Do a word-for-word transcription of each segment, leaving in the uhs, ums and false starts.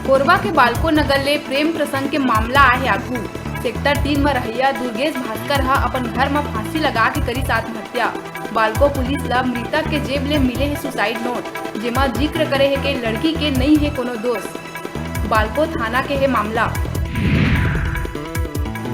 कोरबा के बालको नगर ले प्रेम प्रसंग के मामला आए हे आगू। सेक्टर तीन म रहइया दुर्गेश भास्कर ह अपन घर म फांसी लगा के करिस आत्महत्या। बालको पुलिस ल मृतक के जेब ले मिले हे सुसाइड नोट, जेमा जिक्र करे हे के लड़की के नइ हे कोनो दोष। बालको थाना के हे मामला।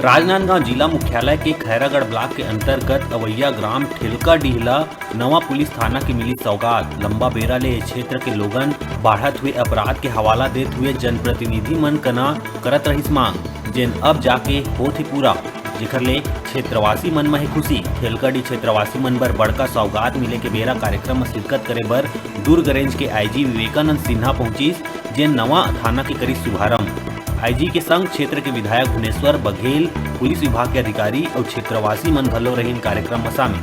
राजनांदगांव जिला मुख्यालय के खैरागढ़ ब्लॉक के अंतर्गत अवैया ग्राम ठेलकाडीह ल नवा पुलिस थाना के मिली सौगात। लंबा बेरा ले ए क्षेत्र के लोगन बाढ़त हुए अपराध के हवाला देत हुए जनप्रतिनिधि मन कना करत रहिस मांग, जेन अब जाके होत हे पूरा, जेखर ले क्षेत्रवासी मन म हे खुशी। ठेलकाडीह क्षेत्रवासी मन बर बड़का सौगात मिले के बेरा कार्यक्रम म शिरकत करे बर दुर्ग रेंज के आईजी विवेकानंद सिन्हा पहुंचिस, जेन नवा थाना के करिस शुभारंभ। आईजी के संग क्षेत्र के विधायक भुवनेश्वर बघेल, पुलिस विभाग के अधिकारी अउ क्षेत्रवासी मन घलो रहिन कार्यक्रम म शामिल।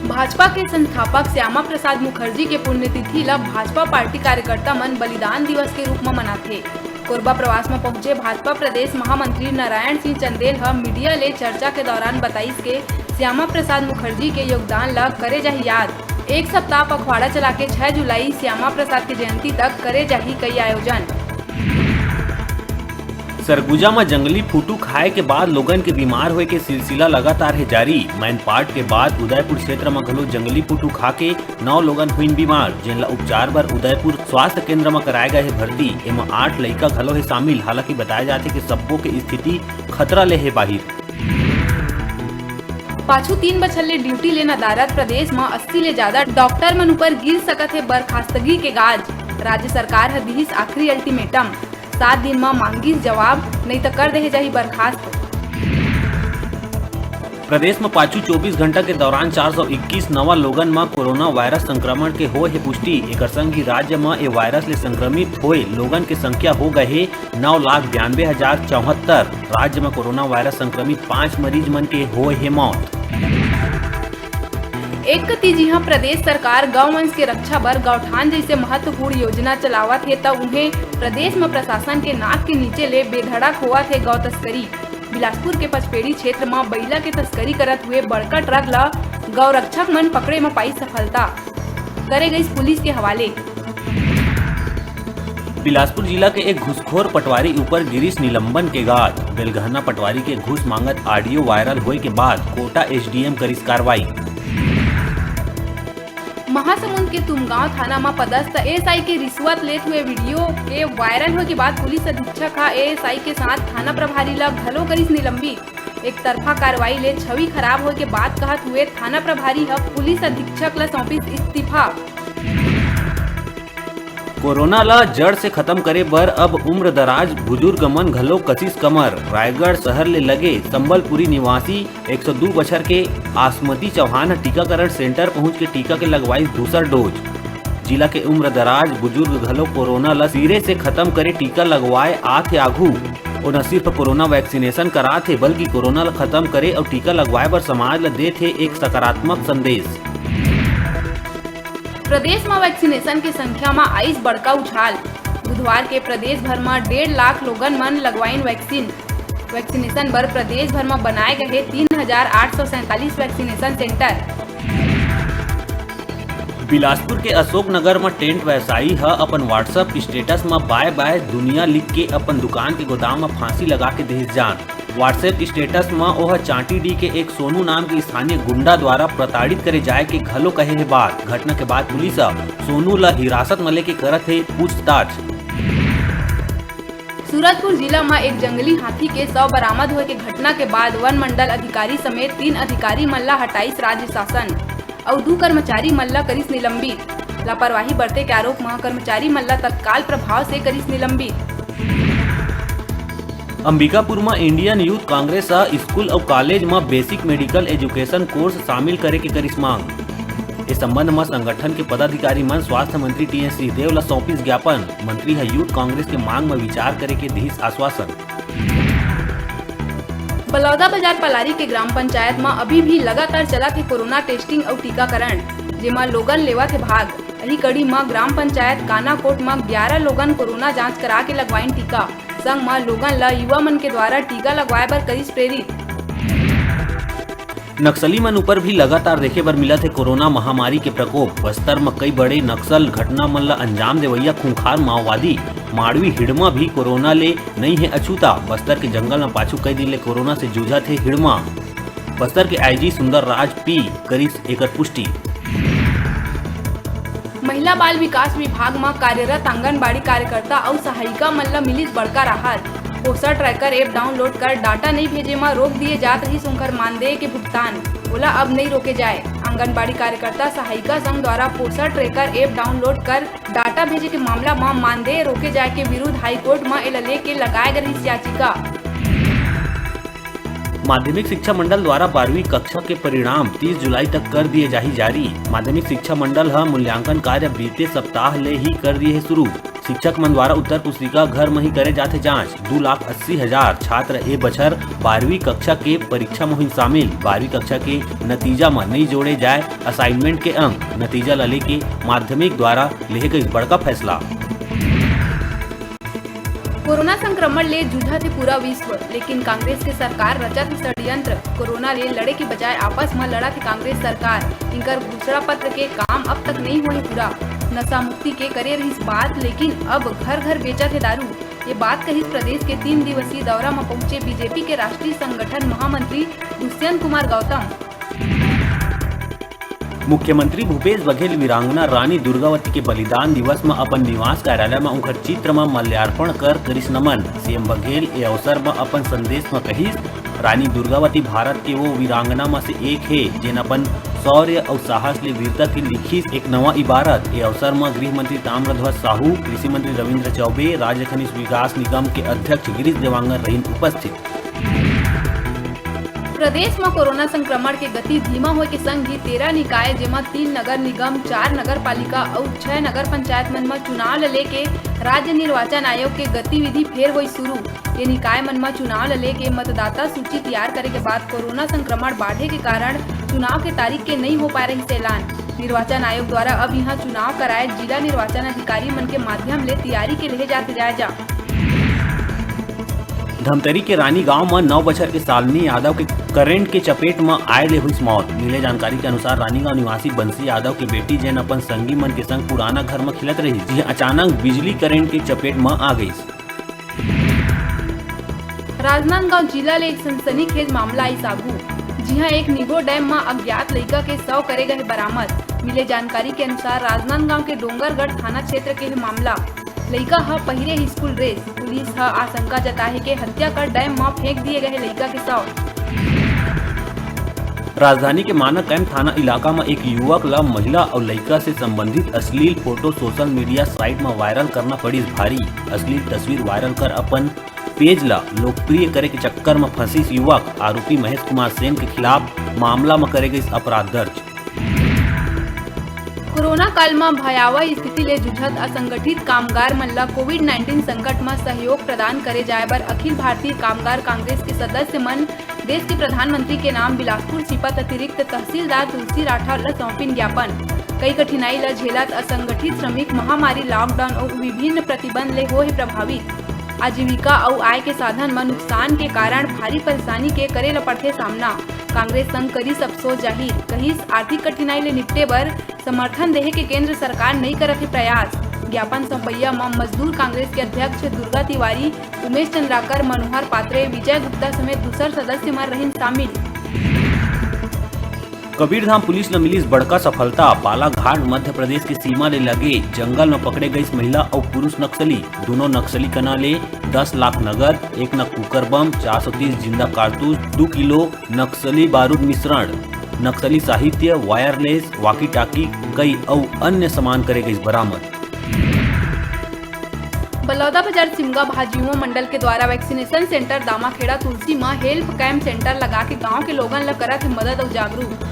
भाजपा के संस्थापक श्यामा प्रसाद मुखर्जी के पुण्यतिथि ल भाजपा पार्टी कार्यकर्ता मन बलिदान दिवस के रूप म मनाथे। कोरबा प्रवास म पहुंचे भाजपा प्रदेश महामंत्री नारायण सिंह चंदेल ह मीडिया ले चर्चा के दौरान बताइस के श्यामा प्रसाद मुखर्जी के योगदान ल करे जाही याद। एक सप्ताह पखवाड़ा चला के छह जुलाई श्यामा प्रसाद के जयंती तक करे जाही कई आयोजन। सरगुजा म जंगली फूटू खाए के बाद लोगन के बीमार होए के सिलसिला लगातार हे जारी। मैनपाट के बाद उदयपुर क्षेत्र म घलो जंगली फूटू खा के नौ लोगन होइन बीमार, जेन ल उपचार बर उदयपुर स्वास्थ्य केंद्र म कराए गए हे भर्ती। एमा आठ लइका घलो हे शामिल। हालांकि बताए जाथे कि सब्बो के स्थिति खतरा ले हे बाहिर। पाछू तीन बछर ले ड्यूटी ले नदारत प्रदेश म अस्सी ले जादा डॉक्टर मन ऊपर गिर सकत हे बर्खास्तगी के गाज। राज्य सरकार ह दिहिस आखिरी अल्टीमेटम, सात दिन म मांगिस जवाब, नइ त कर देहे जाही बर्खास्त। प्रदेश म पाछू चौबीस घंटा के दौरान चार सौ इक्कीस नवा लोगन म कोरोना वायरस संक्रमण के होए हे पुष्टि। एकर संग ही राज्य म ए वायरस ले संक्रमित होए लोगन के संख्या हो गए हे नौ लाख बयानबे हजार चौहत्तर। राज्य म कोरोना वायरस संक्रमित पांच मरीज मन के होए हे मौत। एक कति जिहां प्रदेश सरकार गौ वंश के रक्षा बर गौठान जइसे महत्वपूर्ण योजना चलावत हे, त उहें प्रदेश म प्रशासन के नाक के नीचे ले बेधड़क होवत हे गौ तस्करी। बिलासपुर के पचपेड़ी क्षेत्र म बइला के तस्करी करत हुए बड़का ट्रक ल गौ रक्षक मन पकड़े म पाई सफलता, करे गइस पुलिस के हवाले। बिलासपुर जिला के एक घुसखोर पटवारी ऊपर गिरिस निलंबन के गाज। बेलगहना पटवारी के घूस मांगत ऑडियो वायरल होए के बाद कोटा एसडीएम करिस कार्रवाई। महासमुंद के तुमगांव थाना म पदस्थ एएसआई के रिश्वत लेत हुए वीडियो के वायरल होए के बाद पुलिस अधीक्षक ह एएसआई के साथ थाना प्रभारी ल घलो करिस निलंबित। एक तरफा कार्रवाई ले छवि खराब होए के बात कहत हुए थाना प्रभारी ह पुलिस अधीक्षक ल सौंपिस इस्तीफा। कोरोना ल जड़ से खत्म करे बर अब उम्र दराज बुजुर्ग मन घलो कसिस कमर। रायगढ़ शहर ले लगे संबलपुरी निवासी एक सौ दू बछर के आसमती चौहान ह टीकाकरण सेंटर पहुंच के टीका के लगवाइस दूसर डोज। जिला के उम्र दराज बुजुर्ग घलो कोरोना ल सिरे से खत्म करे टीका लगवाए आत हे आघू। ओना सिर्फ कोरोना वैक्सीनेशन करात हे, बल्कि कोरोना ल खत्म करे अउ टीका लगवाए बर समाज ल देत हे एक सकारात्मक संदेश। प्रदेश म वैक्सीनेशन के संख्या म आइस बड़का उछाल। बुधवार के प्रदेश भर म डेढ़ लाख लोगन मन लगवाइन वैक्सीन। वैक्सीनेशन बर प्रदेश भर म बनाए गए तीन हजार आठ सौ सैंतालीस वैक्सीनेशन सेंटर। बिलासपुर के अशोकनगर म टेंट व्यवसायी ह अपन WhatsApp स्टेटस म बाय बाय दुनिया लिख के अपन दुकान के गोदाम म फांसी लगा के देहिस जान। WhatsApp स्टेटस म ओह चांटीडीह के एक सोनू नाम के स्थानीय गुंडा द्वारा प्रताड़ित करे जाए के घलो कहे हे बात। घटना के बाद पुलिस ह सोनू ल हिरासत म लेके करत हे पूछताछ। सूरजपुर जिला म एक जंगली हाथी के शव बरामद होए के घटना के बाद वन मंडल अधिकारी समेत तीन अधिकारी मन ला हटाइस राज्य शासन। अउ दू कर्मचारी मन ला करिस निलंबित। लापरवाही बरते के आरोप म कर्मचारी मन ला तत्काल प्रभाव से करिस निलंबित। अंबिकापुर म इंडियन यूथ कांग्रेस ह स्कूल अउ कॉलेज म बेसिक मेडिकल एजुकेशन कोर्स शामिल करे के करिस मांग। ए संबंध म संगठन के पदाधिकारी मन स्वास्थ्य मंत्री टीएस सिंहदेव ल सौंपिस ज्ञापन। मंत्री ह यूथ कांग्रेस के मांग म विचार करे के दिहिस आश्वासन। बलौदा बाजार पलारी के ग्राम पंचायत म अभी भी लगातार चलत हे कोरोना टेस्टिंग अउ टीकाकरण, जेमा लोगन लेवत हे भाग। अही कड़ी म ग्राम पंचायत कानाकोट म ग्यारा लोगन कोरोना जांच करा के लगवाइन टीका। संग म लोगन ल युवा मन के द्वारा टीका लगवाए बर करिस प्रेरित। नक्सली मन ऊपर भी लगातार देखे बर मिलत हे कोरोना महामारी के प्रकोप। बस्तर म कई बड़े नक्सल घटना मन ल अंजाम देवइया खूंखार माओवादी माड़वी हिड़मा भी कोरोना ले नइ हे अछूता। बस्तर के जंगल म पाछू कई दिन ले कोरोना से जूझत हे हिड़मा। बस्तर के आईजी सुंदर राज पी करिस एकर पुष्टि। महिला बाल विकास विभाग म कार्यरत आंगनबाड़ी कार्यकर्ता अउ सहायिका मन ल मिलिस बड़का राहत। पोषण ट्रैकर ऐप डाउनलोड कर डाटा नइ भेजे म रोक दिए जात रहिस उंकर मानदेय के भुगतान। ओला अब नइ रोके जाए। आंगनबाड़ी कार्यकर्ता सहायिका संघ द्वारा पोषण ट्रैकर ऐप डाउनलोड कर डाटा भेजे के मामला म मानदेय रोके जाए के विरुद्ध हाईकोर्ट म एला लेके लगाए गे रहिस याचिका। माध्यमिक शिक्षा मंडल द्वारा बारहवीं कक्षा के परिणाम तीस जुलाई तक कर दिए जाही जारी। माध्यमिक शिक्षा मंडल ह मूल्यांकन कार्य बीते सप्ताह ले ही कर दिए हे शुरू। शिक्षक मन द्वारा उत्तर पुस्तिका घर म ही करे जाथे जांच। दू लाख अस्सी हजार छात्र ए बछर बारहवीं कक्षा के परीक्षा म होही शामिल। बारहवीं कक्षा के नतीजा म नइ जोड़े जाए असाइनमेंट के अंक। नतीजा ल लेके माध्यमिक द्वारा लेहे गइस बड़का फैसला। कोरोना संक्रमण ले जूझत हे पूरा विश्व, लेकिन कांग्रेस के सरकार रचत हे षड्यंत्र। कोरोना ले लड़े के बजाय आपस म लड़त हे कांग्रेस सरकार। इनकर घोषणा पत्र के काम अब तक नइ होए हे पूरा। नशा मुक्ति के करे रहिस बात, लेकिन अब घर घर बेचत हे दारू। ये बात कहिस प्रदेश के तीन दिवसीय दौरा म पहुंचे बीजेपी के राष्ट्रीय संगठन महामंत्री दुष्यंत कुमार गौतम। मुख्यमंत्री भूपेश बघेल वीरांगना रानी दुर्गावती के बलिदान दिवस म अपन निवास कार्यालय म उंखर चित्र म माल्यार्पण कर करिस नमन। सीएम बघेल ए अवसर म अपन संदेश म कहिस, रानी दुर्गावती भारत के वो वीरांगना म से एक हे, जेन अपन शौर्य अउ साहस ले वीरता के लिखिस एक नवा इबारत। ए अवसर म गृह मंत्री ताम्रध्वज साहू, कृषि मंत्री रविंद्र चौबे, राज्य खनिज विकास निगम के अध्यक्ष गिरीश देवांगन रहिन उपस्थित। प्रदेश म कोरोना संक्रमण के गति धीमा होए के संग ही तेरह निकाय, जेमा तीन नगर निगम, चार नगर पालिका अउ छह नगर पंचायत मन म चुनाव ल लेके राज्य निर्वाचन आयोग के गतिविधि फेर होई शुरू। ये निकाय मन म चुनाव ल लेके मतदाता सूची तैयार करे के बाद कोरोना संक्रमण बाढ़े के कारण चुनाव के तारीख के नइ हो पाए रहिस ऐलान। निर्वाचन आयोग द्वारा अब इहां चुनाव कराए जिला निर्वाचन अधिकारी मन के माध्यम ले तैयारी के लेहे जात हे जायजा। धमतरी के रानी गांव म नौ बछर के शालिनी यादव के करंट के चपेट म आए ले होइस मौत। मिले जानकारी के अनुसार, रानी गांव निवासी बंसी यादव के बेटी, जेन अपन संगी मन के संग पुराना घर म खेलत रहिस, जिहां अचानक बिजली करंट के चपेट म आ गइस। राजनांदगांव जिला ले एक सनसनीखेज मामला आइस आगू, जिहां एक निगो डैम म अज्ञात लइका के शव करे गए बरामद। मिले जानकारी के अनुसार, राजनांदगांव के डोंगरगढ़ थाना क्षेत्र के हे मामला। लइका ह पहिरे हे स्कूल ड्रेस। पुलिस ह आशंका जताए हे के हत्या कर डैम म फेंक दिए गए लइका के शव। राजधानी के मानक कैंप थाना इलाका म एक युवक ल महिला अउ लइका से संबंधित अश्लील फोटो सोशल मीडिया साइट म वायरल करना पड़िस भारी। अश्लील तस्वीर वायरल कर अपन पेज ल लोकप्रिय करे के चक्कर म फंसिस युवक। आरोपी महेश कुमार सेन के खिलाफ मामला म करे गइस अपराध दर्ज। कोरोना काल म भयावह स्थिति ले जूझत असंगठित कामगार मन ल कोविड नाइनटीन संकट म सहयोग प्रदान करे जाय बर अखिल भारतीय कामगार कांग्रेस के सदस्य मन देश के प्रधानमंत्री के नाम बिलासपुर सीपत अतिरिक्त तहसीलदार तुलसी राठौर ल सौंपिन ज्ञापन। कई कठिनाई ल झेलत असंगठित श्रमिक महामारी, लॉकडाउन अउ विभिन्न प्रतिबंध ले होए हे प्रभावित। आजीविका अउ आय के साधन म नुकसान के कारण भारी परेशानी के करे ल पड़थे सामना। कांग्रेस संग करिस अफसोस जाहिर, कहिस आर्थिक कठिनाई ले निपटे बर समर्थन देहे के केंद्र सरकार नइ करत हे प्रयास। ज्ञापन सौंपइया म मजदूर कांग्रेस के अध्यक्ष दुर्गा तिवारी, उमेश चंद्राकर, मनोहर पात्रे, विजय गुप्ता समेत दूसर सदस्य मन रहिन शामिल। कबीरधाम पुलिस ल मिलिस बड़का सफलता। बालाघाट मध्य प्रदेश के सीमा ले लगे जंगल म पकड़े गइस महिला अउ पुरुष नक्सली। दूनों नक्सली कना ले दस लाख नगद, एक नग कुकर बम, चार सौ तीस जिंदा कारतूस, दू किलो नक्सली बारूद मिश्रण, नक्सली साहित्य, वायरलेस, वॉकी टॉकी, कई अउ अन्य सामान करे गइस बरामद। बलौदाबाजार सिमगा भाजयुमो मंडल के द्वारा वैक्सीनेशन सेंटर दामाखेड़ा तुलसी म हेल्प कैंप सेंटर लगा के गांव के लोगन ल करत हे मदद अउ जागरूक।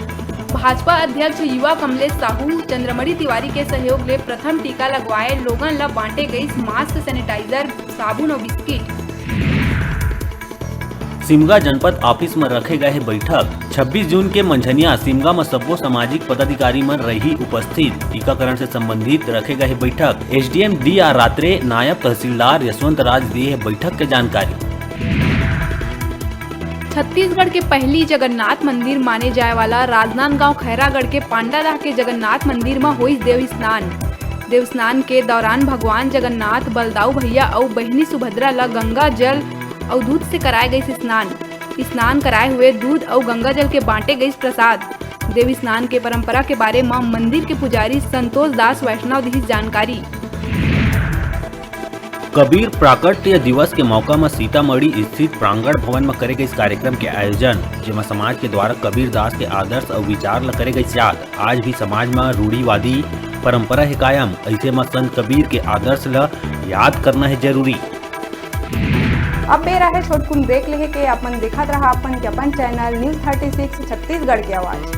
भाजपा अध्यक्ष युवा कमलेश साहू, चंद्रमणि तिवारी के सहयोग ले प्रथम टीका लगवाए लोगन ल बांटे गइस मास्क, सैनिटाइजर, साबुन अउ बिस्किट। सिमगा जनपद ऑफिस म रखे गए हे बैठक। छब्बीस जून के मंझनिया सिमगा म सब्बो सामाजिक पदाधिकारी मन रही उपस्थित। टीकाकरण से संबंधित रखे गए हे बैठक। एसडीएम डी आर रात्रे, नायब तहसीलदार यशवंत राज दिए हे बैठक के जानकारी। छत्तीसगढ़ के पहली जगन्नाथ मंदिर माने जाए वाला राजनांदगांव खैरागढ़ के पांडादाह के जगन्नाथ मंदिर म होइस देव स्नान। देव स्नान के दौरान भगवान जगन्नाथ, बलदाऊ भैया अउ बहिनी सुभद्रा ल गंगा जल अउ दूध से कराए गइस स्नान। स्नान कराए हुए दूध अउ गंगा जल के बांटे गइस प्रसाद। देव स्नान के परंपरा के बारे म मंदिर के पुजारी संतोष दास वैष्णव दिहिस जानकारी। कबीर प्राकट्य दिवस के मौका म सीतामढ़ी स्थित प्रांगण भवन म करे गइस कार्यक्रम के आयोजन, जेमा समाज के द्वारा कबीर दास के आदर्श अउ विचार ल करे गइस याद। आज भी समाज म रूढ़िवादी परंपरा हे कायम, अइसे म संत कबीर के आदर्श ल याद करना हे जरूरी। अब बेरा हे छोटकुन ब्रेक लेहे के। अपन देखत रहा अपन के अपन channel news thirty six Chhattisgarh के आवाज।